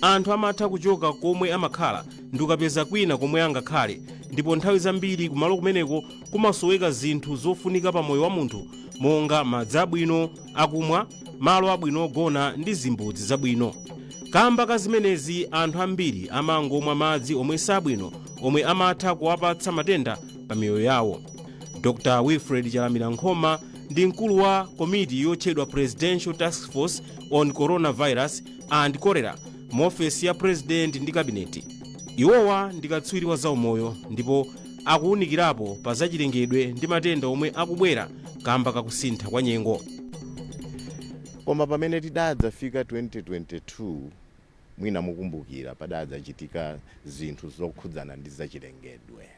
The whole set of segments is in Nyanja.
Anthu amatha kuchoka komwe amakhala ndi kukapeza kwina komwe angakhale, ndipo nthawi zambiri kumalo kumeneko kumasoweka zinthu zofunika pa moyo wa munthu monga madzi abwino akumwa, malo abwino ogona ndi zimbudzi zabwino. Kamba ka zimenezi, anthu ambiri amangomwa madzi omwe sabwino omwe amatha kuwapatsa matenda pa miyoyo yawo. Dr Wilfred Chalamira Nkhoma ndi mkulu wa komiti yotchedwa Presidential Task Force on Coronavirus and Cholera mu ofesi ya President ndi Kabineti. Iwowa ndi katswiri wa zaumoyo ndipo akuwunikirapo pa zachilengedwe ndi matenda omwe akubwera kamba kakusintha kwa nyengo. Koma pamene tidadzafika 2022, mwina mukumbukira, padadzachitika zinthu zokhudzana ndi zachilengedwe,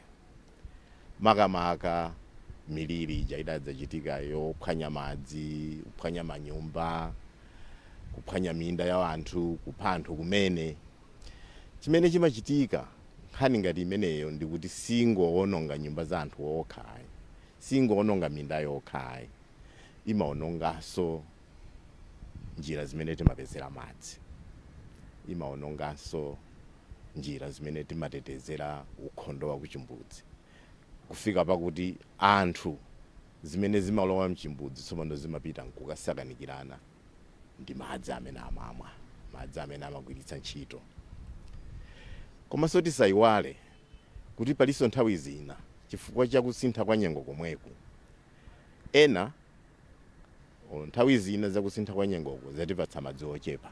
makamaka miliri ija idadzachitika yophwanya madzi, kuphwanya manyumba, kuphwanya minda ya anthu, kupha anthu kumene. Chimene chimachitika nkhani ngati imeneyo ndikuti singowononga nyumba za anthu okha ayi, singowononga minda yokha ayi, imaononganso njira zimene timapezera madzi, imaononganso njira zimene timatetezera ukhondo wa kuchimbudzi, kufika pakuti anthu zimene zimalowa mchimbudzi tsopano zimapita nkukasakanikirana ndi madzi amene amamwa, madzi amene amagwiritsa ntchito. Komanso tisayiwale kuti palinso nthawi zina, chifukwa chakusintha kwa nyengo komweku, ena nthawi zina zakusintha kwa nyengoko zatipatsa madzi ochepa,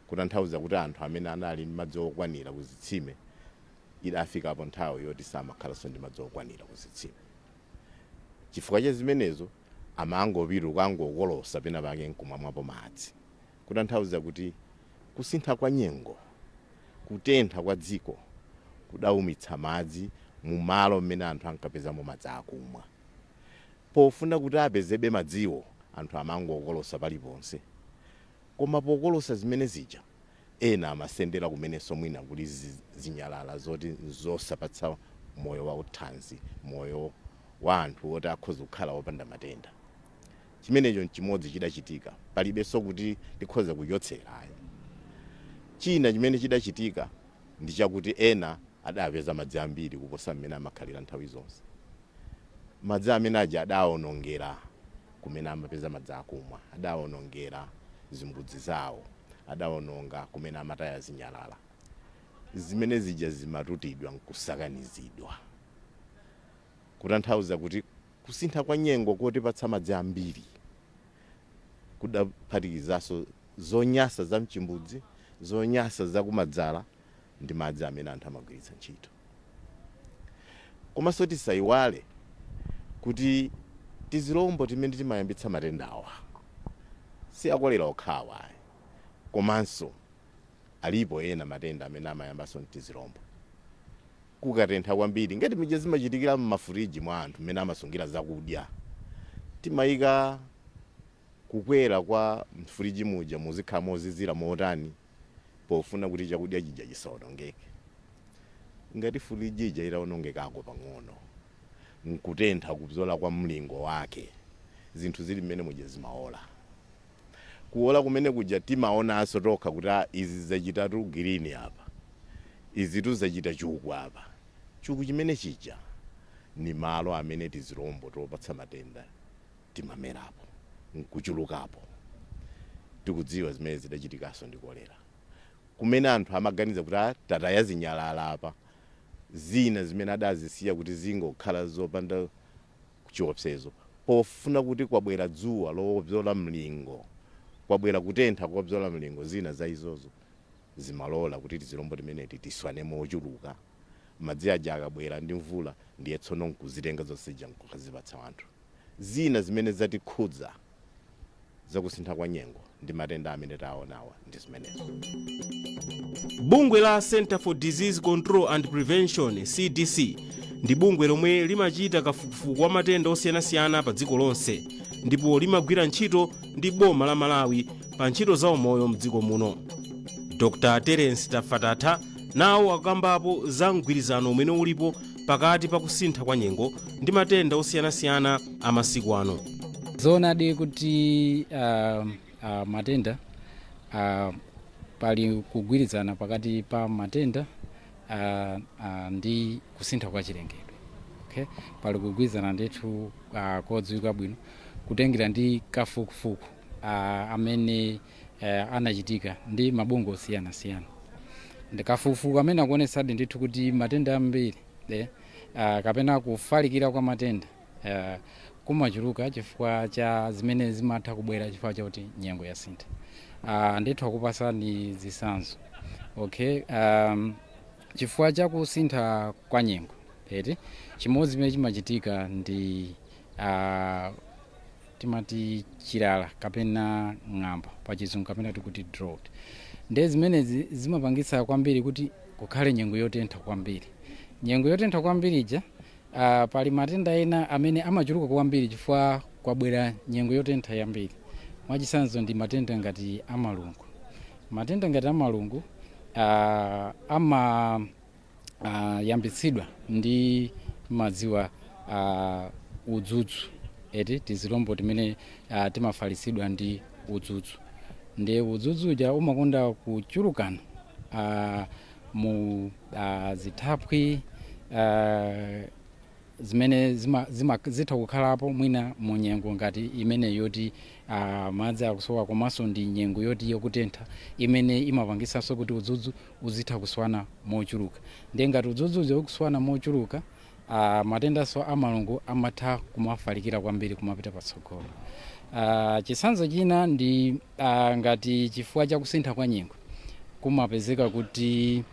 kutanthauza kuti anthu amene anali ndi madzi okwanira kuzitsime idafikapo nthawi yoti samakhalanso ndi madzi okwanira kuzitsime. Chifukwa cha zimenezo amangopita kukangokolosa pena pake nkumamwapo madzi, kutanthauza kuti kusintha kwa nyengo, kutentha kwa dziko kudaumitsa madzi mu malo mmene anthu ankapezamo madzi akumwa. Pofuna kuti apezebe madziwo, anthu amangokolosa paliponse, koma pokolosa zimene zija ena amasendera kumenenso mwina kuli zinyalala zoti nzosapatsa moyo wa uthanzi, moyo wa anthu woti akhoza kukhala wopanda matenda. Chimenecho nchimodzi chidachitika, palibenso kuti tikhoza kuchotsera ayi. China chimene chidachitika ndi chakuti ena adapeza madzi ambiri kuposa mmene amakhalira nthawi zonse. Madzi amene aja adawonongera kumene amapeza madzi akumwa, adawonongera zimbudzi zawo, adawononga kumene amataya zinyalala. Zimene zija zimatutidwa nkusakanizidwa, kutanthauza kuti kusintha kwa nyengo kotipatsa madzi ambiri kudaphatikizanso zonyasa za mchimbudzi, zonyasa zakumadzala ndi madzi amene anthu amagwiritsa ntchito. Komanso tisayiwale kuti tizilombo timene timayambitsa matendawa si akolera okhawa ayi, komanso alipo ena matenda amene amayambanso mtizilombo. Kukatentha kwambiri, ngati mija zimachitikira m'mafuriji mwa anthu mmene amasungira zakudya, timayika kukwera kwa mfuriji muja muzikhala mozizira motani pofuna kuti chakudya chija chisawonongeke. Ngati furiji ija itawonongekako pang'ono nkutentha kupyola kwa mlingo wake, zinthu zili mmene muja zimaola. Kuola kumene kuja timaonanso tokha kuti ah, izi zachitatu green apa, izitu zachita chuku apa. Chuku chimene chija ni malo amene tizilombo topatsa matenda timamerapo nkuchulukapo. Tikudziwa zimene zidachitikanso ndi kolera, kumene anthu amaganiza kuti ah, tataya zinyalala apa, zina zimene adazisiya kuti zingokhala zopanda chiopsezo, pofuna kuti kwabwera dzuwa lobzola mlingo, kwabwera kutentha kobzola mlingo, zina za izozo zimalola kuti tizilombo timeneti tiswane mochuluka. Madzi aja akabwera ndi mvula, ndiye tsono nkuzitenga zonse zija nkukazipatsa anthu. Zina zimene zatikhudza zakusintha kwa nyengo ndi matenda amene taonawa ndi zimenezo. Bungwe la Center for Disease Control and Prevention, CDC, ndi bungwe lomwe limachita kafukufuku wa matenda osiyanasiyana pa dziko lonse ndipo limagwira ntchito ndi boma la Malawi pa ntchito za umoyo mdziko muno. Dr Terence Tafatatha nawo akukambapo za mgwirizano umene ulipo pakati pa kusintha kwa nyengo ndi matenda osiyanasiyana amasiku ano. Zoonadi kuti matenda Pali kugwirizana pakati pa matenda ndi kusintha kwa chilengedwe, okay? Pali kugwirizana ndithu kodziwika bwino kutengera ndi kafukufuku amene anachitika ndi mabungwe osiyanasiyana. Ndikafukufuku amene akuonetsadi ndithu kuti matenda ambiri kapena kufalikira kwa matenda kumachuluka chifukwa cha zimene zimatha kubwera chifukwa chakuti nyengo yasintha. Ndithu akupasani zitsanzo, okay? Chifukwa cha kusintha kwa nyengo eti, chimodzi chimene chimachitika ndi timati chilala kapena ng'amba pachizungu, kapena tikuti drought. Ndiye zimenezi zimapangitsa kwambiri kuti kukhale nyengo yotentha kwambiri. Nyengo yotentha kwambiri ija, pali matenda ena amene amachuluka kwambiri chifukwa kwabwera nyengo yotentha yambiri. Mwachitsanzo ndi matenda ngati amalungo. Matenda ngati amalungo ama yambitsidwa ndi madziwa udzudzu eti, tizilombo timene timafalitsidwa ndi udzudzu. Ndiye udzudzu uja umakonda kuchulukana mu zithaphwi zimene zitha kukhalapo mwina mu nyengo ngati imene yoti madzi akusowa, komanso ndi nyengo yoti yokutentha imene imapangisanso kuti udzudzu uzitha kuswana mochuluka. Ndiye ngati udzudzu uja ukuswana mochuluka, matendanso amalungo amatha kumafalikira kwambiri, kumapita patsogolo. Chitsanzo china ndi ngati chifukwa cha kusintha kwa nyengo kumapezeka kuti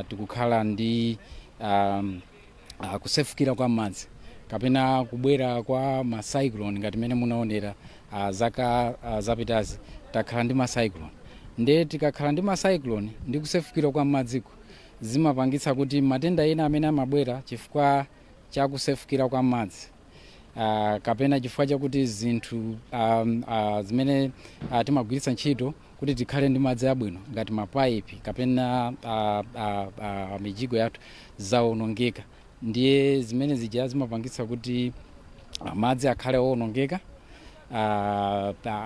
tikukhala ndi kusefukira kwa madzi kapena kubwera kwa ma cyclone, ngati mene munaonera zaka zapitazi takhala ndi ma cyclone. Ndiye tikakhala ndi ma cyclone ndi kusefukira kwa madziko, zimapangitsa kuti matenda ena amene amabwera chifukwa cha kusefukira kwa madzi kapena chifukwa chakuti zinthu zimene timagwiritsa ntchito kuti tikhale ndi madzi abwino ngati mapaipi kapena mijigo yathu zawonongeka, ndiye zimene zija zimapangitsa kuti madzi akhale owonongeka,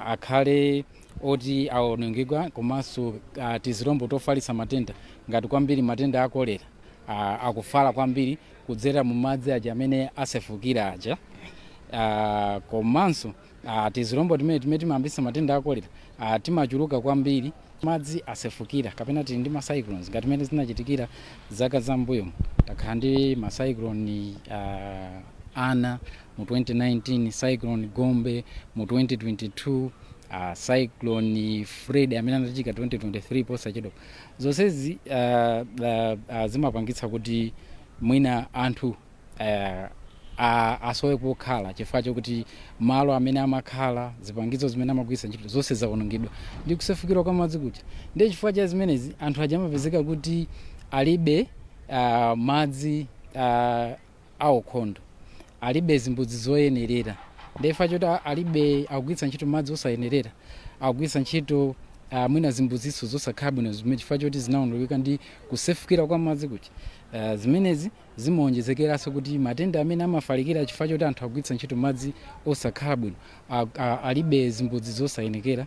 akhale oti awonongeka, komanso tizilombo tofalitsa matenda ngati kwambiri matenda a kolera akufala kwambiri kudzera mu madzi aja amene asefukira aja. Komanso tizilombo timene timayambitsa matenda a kolera timachuluka kwambiri madzi asefukira kapena tili ndi ma cyclones, ngati mene zinachitikira zaka zam'mbuyomu. Takhala ndi ma cyclone ana mu 2019, Cyclone Gombe mu 2022, Cyclone Fred amene anachitika 2023 posachedwa. Zonsezi zimapangitsa kuti mwina anthu asowe pokhala chifukwa chokuti malo amene amakhala, zipangizo zimene amagwiritsa ntchito, zonse zawonongedwa ndi kusefukira kwa madzi kuja. Ndiye chifukwa cha zimenezi anthu aja amapezeka kuti alibe madzi aukhondo, alibe zimbudzi zoyenerera. Ndiye chifukwa choti alibe, akugwiritsa ntchito madzi osayenerera, akugwiritsa ntchito mwina zimbudziso zosakhala bwino chifukwa choti zinawonongeka ndi kusefukira kwa madzi kuja, zimenezi zimawonjezekeranso kuti matenda amene amafalikira chifukwa choti anthu akugwiritsa ntchito madzi osakhala bwino, alibe zimbudzi zosayenekera,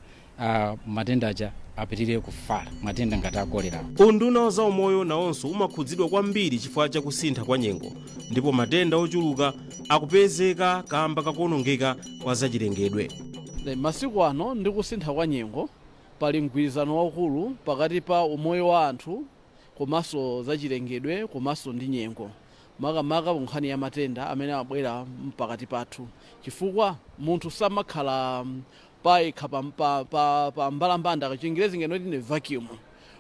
matenda aja apitirire kufala, matenda ngati akolera. Unduna wa zaumoyo nawonso umakhudzidwa kwambiri chifukwa cha kusintha kwa nyengo, ndipo matenda ochuluka akupezeka kamba kakuonongeka kwa zachilengedwe. Masiku ano ndi kusintha kwa nyengo pali mgwirizano waukulu pakati pa umoyo wa anthu komanso zachilengedwe komanso ndi nyengo, makamaka nkhani ya matenda amene amabwera mpakati pathu, chifukwa munthu samakhala payekha pa mbalambanda, Chingerezi ngenoti ni vacuum,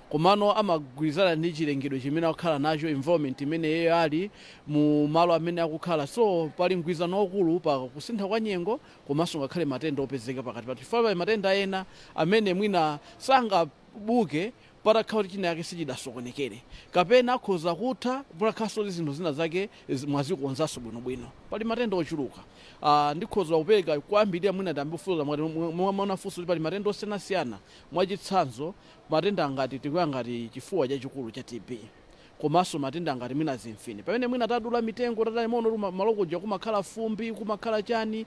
komano amagwirizana ndi chilengedwe chimene akukhala nacho, environment imene iye ali mu malo amene akukhala. So pali mgwirizano waukulu pa kusintha kwa nyengo komanso ngakhale matenda opezeka pakati pathu, chifukwa pali matenda ena amene mwina sangabuke patakhala kuti china yake sichidasokonekere, kapena akhoza kutha patakhalanso kuti zinthu zina zake mwazikonzanso bwinobwino. Pali matenda ochuluka. Ndikhoza kupereka kwambirira, mwina ndambifuza mwaona funso kuti pali matenda osiyanasiyana. Mwachitsanzo, matenda ngati tikuya ngati chifuwa chachikulu cha TB. Komanso matenda ngati mwina zimfine, pamene mwina tadula mitengo, tatali mono malo kuja kumakhala fumbi, kumakhala chani,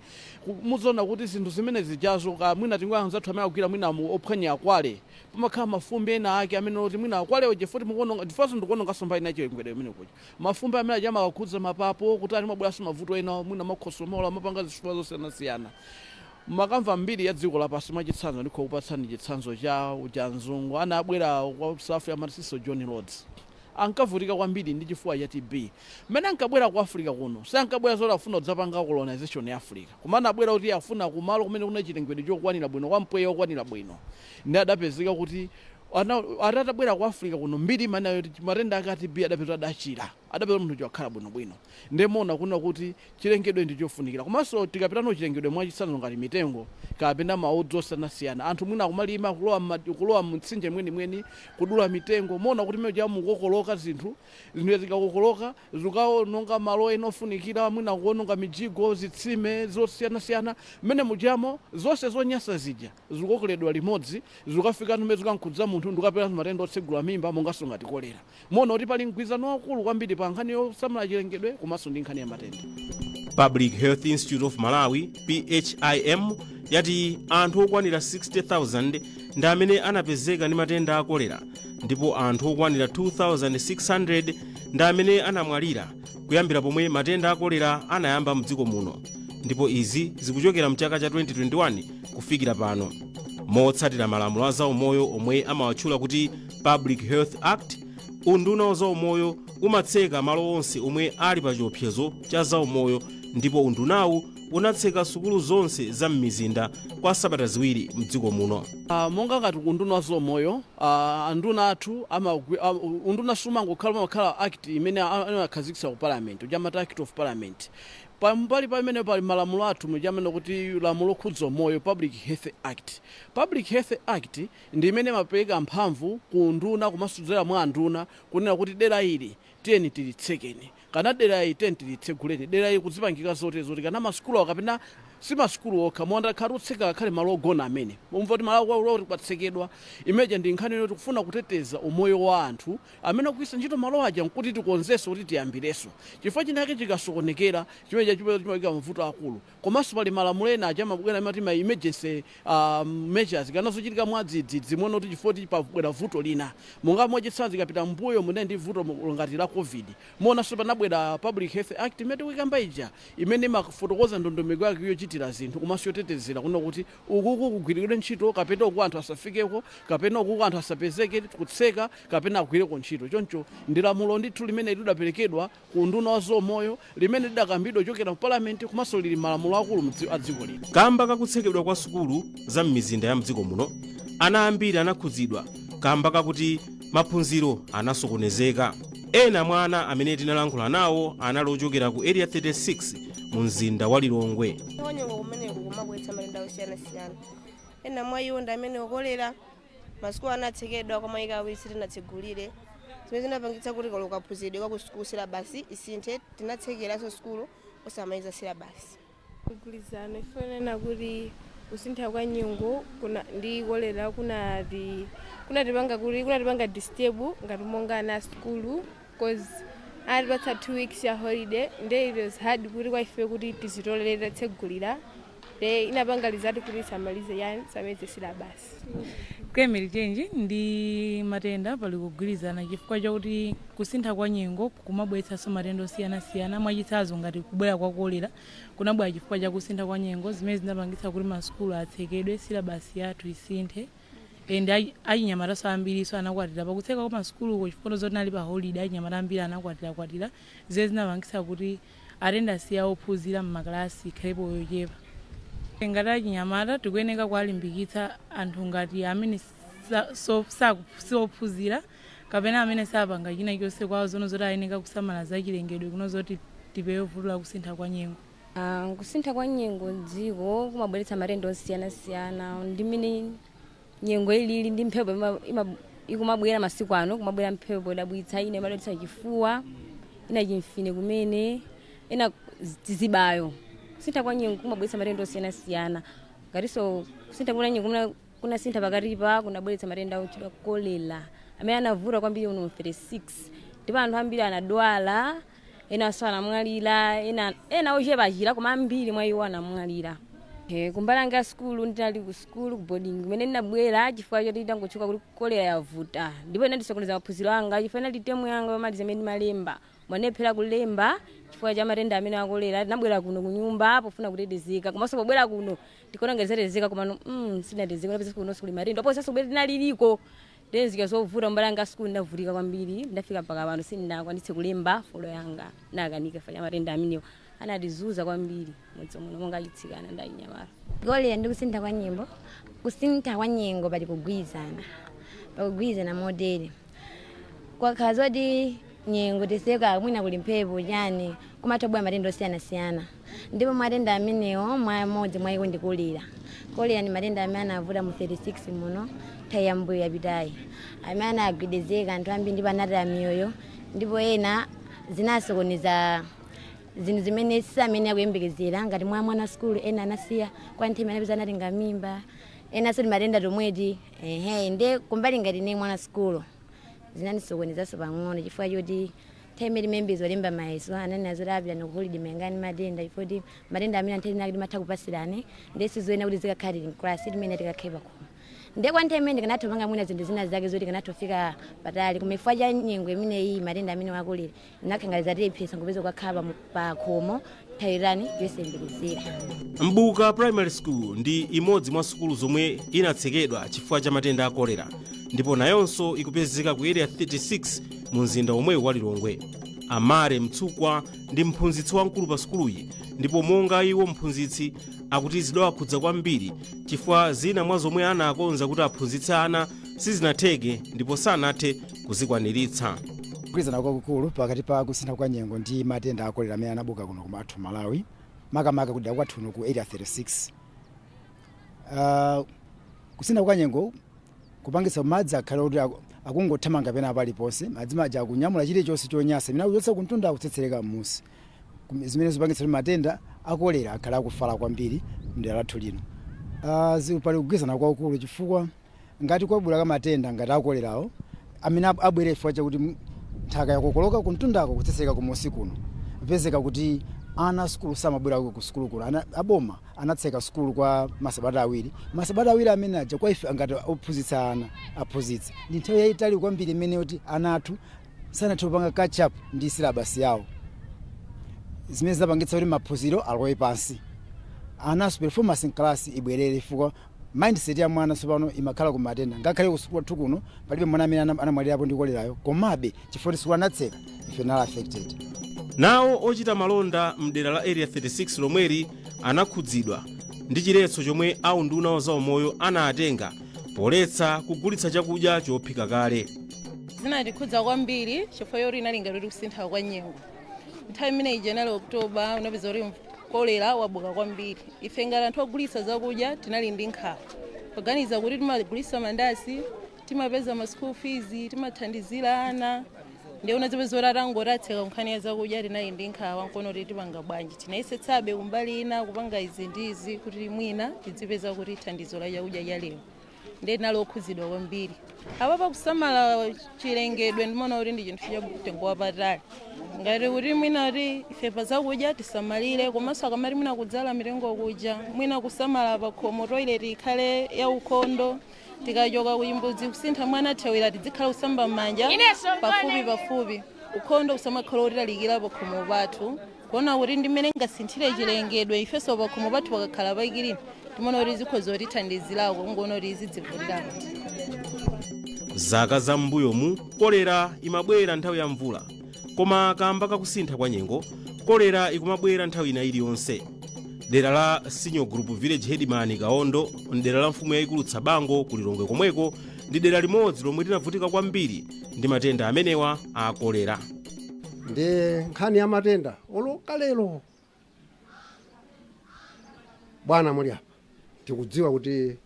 muzoona kuti zinthu zimene zijazo ka mwina tingoyanzathu amene akugwira mwina mu ophwanya akwale, pamakhala mafumbi ena ake amene oti mwina akwalewo chifukwa mukuononga, ndifonso ndikuononganso mbali inacho chilengedwe imene kuja. Mafumbi amene aja amakakhudza mapapo kuti ali mabweranso mavuto ena, mwina makhosomola, amapanga zifuwa zosiyanasiyana. Makamva mbiri ya dziko lapansi, mwachitsanzo ndikho kupatsani chitsanzo cha uja mzungu anabwera kwa South Africa, amati Cecil John Rhodes, ankavutika kwambiri ndi chifuwa cha TB. Mmene ankabwera ku Africa kuno, sankabwera zoti afuna kudzapanga colonization ya Africa, koma anabwera kuti afuna kumalo kumene kuna chilengedwe chokwanira bwino, kwa mpweya okwanira bwino. Ndi adapezeka kuti atatabwera ku Africa kuno, mbiri imaneyo kuti matenda ake a TB adapeza adachira, adapeza munthu wakhala bwinobwino. Ndemona kuna kuti chilengedwe ndi chofunikira. Komanso tikapitano chilengedwe, mwachitsanzo ngati mitengo kapena maudzu osiyanasiyana, anthu mwina akumalima kulowa mtsinje mwenimweni, kudula mitengo, mona kuti mmene mukokoloka zinthu, zinthu zikakokoloka zikaononga malo ena ofunikira, mwina kuononga mijigo, zitsime zosiyanasiyana. Mmene mujamo zonse zonyasa zija zikukokeledwa limodzi, zikafika mmene zikankhudza munthu, ndikapeza matenda otsegula mimba monganso ngati kolera. Mona kuti pali mgwirizano wakulu kwambiri pa nkhani yosamala chilengedwe komanso ndi nkhani ya matenda. Public Health Institute of Malawi, PHIM, yati anthu okwanira 60,000 ndi amene anapezeka ndi matenda a kolera, ndipo anthu okwanira 2600 ndi amene anamwalira kuyambira pomwe matenda a kolera anayamba mdziko muno, ndipo izi zikuchokera mchaka cha 2021 kufikira pano. Motsatira malamulo a zaumoyo omwe amawatchula kuti Public Health Act, unduna wa zaumoyo umatseka malo onse omwe ali pa chiopsezo cha zaumoyo, ndipo undunawu unatseka sukulu zonse za m'mizinda kwa sabata 2 mdziko muno. Monga ngati unduna wa zaumoyo, anduna athu unduna sumangokhala, umakhala act imene amakhazikitsa ku Parliament, uja amati Act of Parliament. Pambali pamene pali malamulo athu muja amene kuti lamulo lokhudza umoyo, Public Health Act. Public Health Act ndi imene imapereka mphamvu ku nduna komanso kudzera mwa anduna kunena kuti dera ili tiyeni tilitsekeni, kana dera ili tiyeni tilitseguleni, dera ili kudzipangika zote zoti kana masukulu kapena si masukulu okha, monda khati utseka ngakhale malo ogona amene umva kuti malo oti kwatsekedwa. Imeja ndi nkhani yoti kufuna kuteteza umoyo wa anthu amene akugwiritsa ntchito malo aja, nkuti tikonzenso kuti tiyambirenso, chifukwa chinake chikasokonekera chimenecha chimayika mavuto akulu. Komanso pali malamulo ena aja amabwera amati ma emergency measures, kana zochitika mwadzidzidzi, muona kuti chifukwa kuti pabwera vuto lina, monga mwachitsanzo ikapita mbuyo munali ndi vuto ngati la COVID, monanso panabwera Public Health Act imene tikuyikamba ija, imene imafotokoza ndondomeko yake yochitira zinthu komanso yotetezera kuno kuti ukuku kugwiridwe ntchito, kapena uku anthu asafikeko, kapena ukuku anthu asapezeke, kutseka kapena agwireko ntchito. Choncho ndi lamulo ndithu limene lidaperekedwa ku nduna wa zaumoyo, limene lidakambidwa kuchokera mu Parliament, komanso lili malamulo akulu a dziko lino. Kamba kakutsekedwa kwa sukulu za m'mizinda ya mdziko muno, ana ambiri anakhudzidwa kamba kakuti maphunziro anasokonezeka. Ena mwa ana amene tinalankhula nawo anali ochokera ku Area 36 mu mzinda wa Lilongwe. Wanyengo kumeneko kumabweretsa matenda osiyanasiyana. Ena mwa iwo ndi amene okolera. Masukulu anatsekedwa kwa mayika 2, sitinatsegulire, zimene zinapangitsa kuti kaphunzidwe ka ku sukulu syllabus isinthe. Tinatsekeranso sukulu osamaliza syllabus. Mgwirizano ifanana kuti kusintha kwa nyengo kuna ndi kolera kunatipanga kuti kunatipanga disturb ngati monga ana sukulu, 'cause anatipatsa 2 weeks ya holiday, nde it was hard kuti kwa ife kuti tizitolere tsegulira, nde inapanga result kuti samalize yani, samalize syllabus. Climate change ndi matenda pali kugwirizana, chifukwa chakuti kusintha kwa nyengo kumabweretsanso matenda osiyanasiyana. Mwachitsanzo ngati kubwera kwa kolera kunabwera chifukwa cha kusintha kwa nyengo, zimene zinapangitsa kuti masukulu atsekedwe, syllabus yathu isinthe, and achinyamataso ambiriso anakwatira pakutseka kwa masukuluko, chifukwa zoti nali pa holiday. Achinyamata ambiri anakwatirakwatira, zimene zinapangitsa kuti attendance yawo ophunzira mmakalasi ikhalepo yochepa. Ngati achinyamata tikuyeneka kuwalimbikitsa anthu ngati amene siophunzira kapena amene sapanga china chonse kwawo, zono zoti ayeneka kusamala zachilengedwe kuno, zoti tipewe vuto la kusintha kwa nyengo. Kusintha kwa nyengo mdziko kumabweretsa matenda osiyanasiyana. Ndi mmene nyengo ilili ndi mphepo ikumabwera masiku ano, kumabwera mphepo idabwitsa, ina imadwalitsa chifuwa, ina chimfine kumene, ina zibayo. Kusintha kwa nyengo kumabweretsa matenda osiyanasiyana. Ngatinso kusintha kwa nyengo kunasintha pakatipa, kunabweretsa matenda otchedwa kolera amene anavuta kwambiri uno mu 36. Ndipo anthu ambiri anadwala, enanso anamwalira, ena ochepa achira, koma ambiri mwa iwo anamwalira. Kumbali yanga sukulu, ndinali ku sukulu ku boarding kumene ndinabwera chifukwa choti ndangotchuka kuti kolera yavuta, ndipo inandisokoneza maphunziro anga chifukwa inali temu yanga yomaliza imene ndimalemba, mwanephera kulemba chifukwa cha matenda amene akolera. Tinabwera kuno kunyumba pofuna kutetezeka, komanso pobwera kuno tikuona ngati zatetezeka, komano sinatetezeka. Napeza kunonso kuli matenda oposanso kubwera tinaliliko ndenzika zovuta. Mbali yanga sukulu ndavutika kwambiri, ndafika mpaka pano sindinakwanitse kulemba folo yanga, nakanika chifukwa cha matenda amenewo anatizuza kwambiri mudzi muno monga achitsikana ndi achinyamata. Kolera ndi kusintha kwa nyengo, kusintha kwa nyengo pali kugwirizana, pakugwirizana motere: kwakhala zoti nyengo tiseka mwina kuli mphepo chani, kumatha kubwera matenda osiyanasiyana, ndipo matenda amenewo mwamodzi mwa iwo ndi kolera. Kolera ndi matenda amene anavuta mu 36 muno, nthawi yambuyo yapitayi, amene anagwedezeka anthu ambiri ndipo anataya miyoyo, ndipo ena zinasokoneza zinthu zimene si amene akuyembekezera, ngati mwa mwana sukulu ena anasiya kwa nthawi imene anapeza anatenga mimba, enanso ndi matenda tomweti. Ehe, nde kumbali ngati ine mwana sukulu zinandisokonezanso pang'ono chifukwa choti nthawi imene timembezo olemba mayeso anani zoti apita ndikuholiday mayangani matenda, chifukwa kuti matenda amene anthu ena timatha kupasirane, nde sizoyena kuti zikakhale tili mklasi, timene tikakhale pakhomo. Nde kwa nthawi imene ndikanatha kupanga mwina zinthu zina zake zoti tikanatha patali, koma chifukwa cha nyengo imeneyi, matenda amene wakulira inakhangaliza tiyiphesa ngopeza kukakhala pakhomo nthawi itani yosayembekezera. Mbuka Primary School ndi imodzi mwa sukulu zomwe inatsekedwa chifukwa cha matenda a kolera, ndipo nayonso ikupezeka ku Area 36 mu mzinda omwewu wa Lilongwe. Amare Mtsukwa ndi mphunzitsi wamkulu pa sukuluyi, ndipo monga iwo mphunzitsi akuti zidawakhudza kwambiri chifukwa zina mwa zomwe anakonza kuti aphunzitse ana sizinatheke ndipo sanathe kuzikwaniritsa. Kugwirizana kwakukulu pakati pa kusintha kwa nyengo ndi matenda a kolera amene anabuka kuno kumathu Malawi, makamaka kudera kwathu kuno ku Area 36. Kusintha kwa nyengo kupangitsa madzi akhale kuti akungothamanga pena paliponse. Madzi maja akunyamula chilichonse chonyasa imene akuchotsa kumtunda akutsetsereka m'musi, zimene zipangitsa kuti matenda a kolera akhale akufala kwambiri mdera lathu lino. Pali kugwirizana kwakukulu chifukwa ngati kwabwera ka matenda ngati akolerawo amene abwere chifukwa chakuti nthaka yakokoloka kumtundako kutsetsereka kumusi kuno, pezeka kuti ana sukulu samabwera ku sukulu kuno. Ana aboma anatseka sukulu kwa masabata 2. Masabata 2 amene aja kwa ife ngati ophunzitsa ana, aphunzitsi, ndi nthawi yayitali kwambiri imene kuti ana athu sanathe kupanga catch up ndi syllabus yawo, zimene zinapangitsa kuti maphunziro alowe pansi, anaso performance in class ibwerere, chifukwa mindset ya mwana tsopano imakhala ku matenda. Ngakhale ku sukulu kwathu kuno palibe mwana amene anamwalirapo ndi kolerayo, komabe chifukwa kuti sukulu anatseka, ife nali affected. Nawo ochita malonda mdera la Area 36 lomweli anakhudzidwa ndi chiletso chomwe aunduna wa zaumoyo anatenga poletsa kugulitsa chakudya chophika kale. Zinatikhudza kwambiri chifukwa choti inali ngati kuti kusintha kwa nyengo. Nthawi imeneyi inali October, unapeza kuti kolera wabuka kwambiri. Ife ngati anthu ogulitsa zakudya tinali ndi nkhawa poganiza kuti timagulitsa mandasi, timapeza ma school fees, timathandizira ana, ndiye unazipeza kuti atangoti atseka nkhani ya zakudya, tinali ndi nkhawa nkono kuti tipanga bwanji. Tinayesetsabe kumbali ina kupanga izi ndi izi kuti mwina tidzipeza kuti thandizo la chakudya cha lero, ndiye tinali okhudzidwa kwambiri. Apa pakusamala chilengedwe ndimaona kuti ndi chinthu cha mtengo wapatali, ngati kuti mwina kuti ife pa zakudya tisamalire, komanso akamati mwina kudzala mitengo kuja, mwina kusamala pakhomo, toilet ikhale yaukhondo, tikachoka kuchimbudzi kusintha mwana thawira tizikhala kusamba m'manja pafupi pafupi, ukhondo usamakhala otilalikira pakhomo pathu, kuona kuti ndimene ngasinthire chilengedwe. Ifenso pakhomo pathu pakakhala pa clean, timaona kuti zikhoza kutithandizirako kungoona kuti zidzivutirako. Zaka za m'mbuyomu kolera imabwera nthawi ya mvula, koma kamba kakusintha kwa nyengo kolera ikumabwera nthawi ina iliyonse. Dera la Senior Group Village Headman Kaondo mdera la mfumu yayikulu Tsabango ku Lilongwe komweko ndi dera limodzi lomwe linavutika kwambiri ndi matenda amenewa a kolera. Ndi nkhani ya matenda oloka lero, bwana, muli apa tikudziwa kuti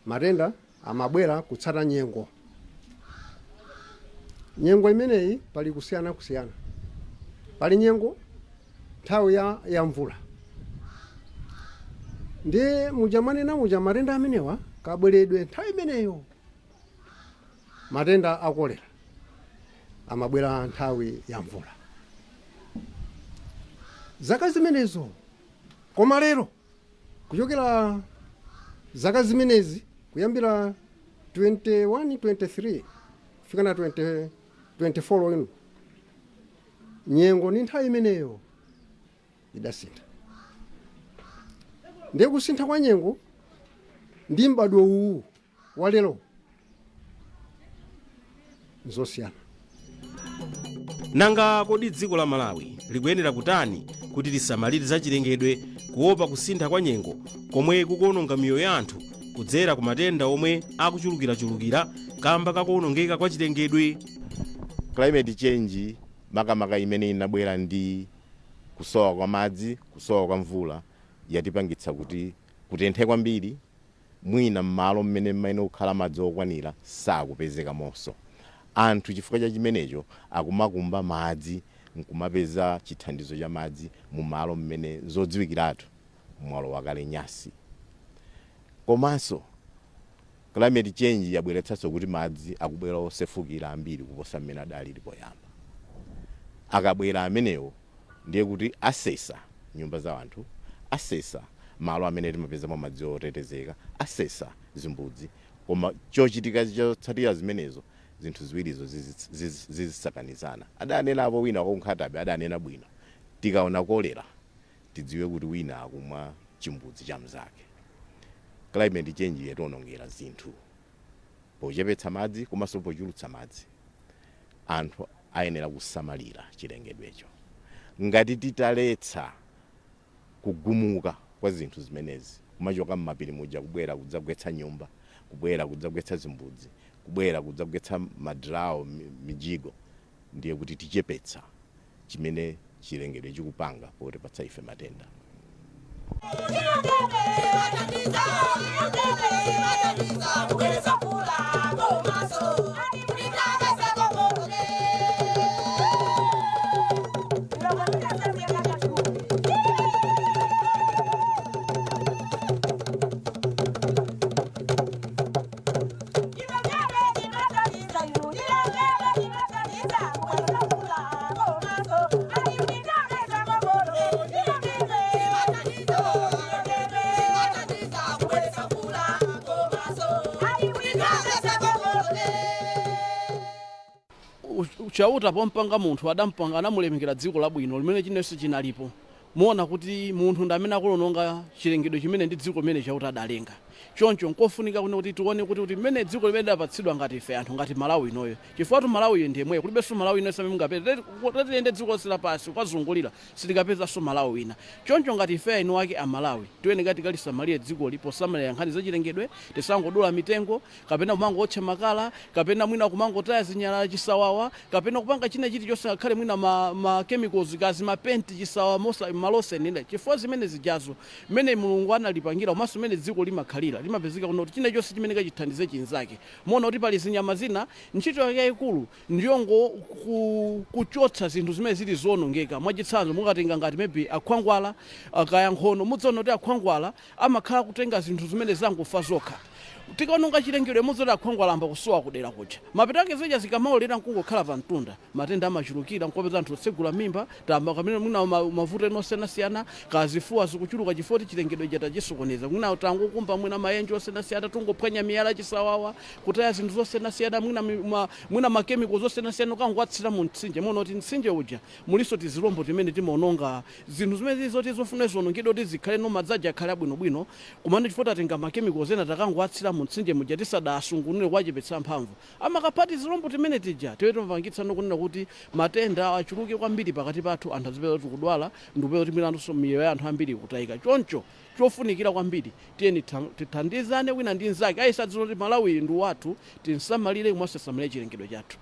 matenda amabwera kutsata nyengo. Nyengo imeneyi pali kusiyana kusiyana, pali nyengo nthawi ya mvula, ndi muja mwanena muja, matenda amenewa kabweredwe nthawi imeneyo, matenda a kolera Amabwera nthawi ya mvula zaka zimenezo. Koma lero, kuchokera zaka zimenezi, kuyambira 21 23 kufika na 20 24 ino, nyengo ni nthawi imeneyo idasintha. Ndiye kusintha kwa nyengo ndi m'badwo uwu wa lero nzosiyana. Nanga kodi dziko la Malawi likuyenera kutani kuti lisamalire zachilengedwe, kuopa kusintha kwa nyengo komwe kukuononga miyoyo ya anthu kudzera ku matenda omwe akuchulukirachulukira kamba kakuonongeka kwa chilengedwe? Climate change, makamaka imene inabwera ndi kusowa kwa madzi, kusowa kwa mvula, yatipangitsa kuti kutenthe kwambiri. Mwina m'malo mmene mmene kukhala madzi okwanira sakupezeka monso. Anthu chifukwa cha chimenecho akumakumba madzi nkumapeza chithandizo cha madzi mu malo mmene zodziwikiratu mwalo wakale nyasi. Komanso climate change yabweretsanso kuti madzi akubwera osefukira ambiri kuposa mmene adalili poyamba. Akabwera amenewo, ndiye kuti asesa nyumba za anthu, asesa malo amene timapezamo madzi otetezeka, asesa zimbudzi. Koma chochitika chotsatira zimenezo, zinthu ziwirizo zizisakanizana. Adanenapo wina waku Nkhata Bay, adanena bwino: tikaona kolera, tidziwe kuti wina akumwa chimbudzi cha mzake. Climate change yatiwonongera zinthu pochepetsa madzi komanso pochulutsa madzi. Anthu ayenera kusamalira chilengedwecho. Ngati titaletsa kugumuka kwa zinthu zimenezi kumachoka m'mapiri muja, kubwera kudzagwetsa nyumba, kubwera kudzagwetsa zimbudzi, kubwera kudzagwetsa madrawo, mijigo, ndiye kuti tichepetsa chimene chilengedwe chikupanga potipatsa ife matenda. Chauta pompanga munthu adampanga, anamulemekera dziko labwino limene chinenso chinalipo. Muona kuti munthu ndi amene akulononga chilengedwe chimene ndi dziko limene Chauta adalenga. Choncho nkofunika kuno kuti tione kuti mmene dziko limene lidapatsidwa ngati ife anthu, ngati Malawi inoyo, chifukwa tu Malawi iyo ndi yemweyo, kulibenso Malawi inonso amene mungapeze. Tatiyende dziko lonse lapansi kukazungulira, sitikapezanso Malawi wina. Choncho ngati ife eni wake a Malawi, tiyeneka tikalisamalire dzikoli posamalira nkhani zachilengedwe. Tisangodula mitengo kapena kumangotcha makala kapena mwina kumangotaya zinyalala chisawawa kapena kupanga china chilichonse, ngakhale mwina ma chemicals kazi mapenti chisawawa malosenera, chifukwa zimene zijazo, mmene Mulungu analipangira komanso mmene dziko limakhalira, limapezeka kuno kuti china chonse chimene kachithandize chinzake. Muona kuti pali zinyama zina ntchito yake yayikulu ndiyongo kuchotsa zinthu zimene zili zowonongeka. Mwachitsanzo, mukatenga ngati maybe akhwangwala, kaya nkhono, mudzaona kuti akhwangwala amakhala kutenga zinthu zimene zangofa zokha. Tikaononga chilengedwe, mudzati akhwangwala amba kusowa kudera kuja. Mapeto ake zija zikamaolera nkungokhala pa mtunda, matenda amachulukira, nkopeza anthu otsegula mimba tamba kamene mwina mavuto ena osiyanasiyana, kazifuwa zikuchuluka, chifukwa kuti chilengedwe ija tachisokoneza. Mwina tangokumba mwina mayenje osiyanasiyana, tungophwanya miyala chisawawa, kutaya zinthu zosiyanasiyana, mwina ma chemicals osiyanasiyana ukangowatsira mu mtsinje. Muona kuti mtsinje uja mulinso tizilombo timene timaononga zinthu zimene zili zoti zofuna ziwonongedwe kuti zikhale no madzi aja akhale abwinobwino. Komano chifukwa tatenga ma chemicals ena takangowatsira mu mtsinje muja tisadasungunule kuwachepetsa mphamvu, amakapha tizilombo timene tija tiwe timapangitsa nokunena kuti matenda achuluke kwambiri pakati pathu. Anthu azipeza kuti kudwala, ndikupeza kuti mwinanso miyoyo ya anthu ambiri ikutayika. Choncho chofunikira kwambiri, tiyeni tithandizane wina ndi mnzake, ayisadziwa kuti Malawi ndi wathu, tinsamalire komanso tisamalire chilengedwe chathu.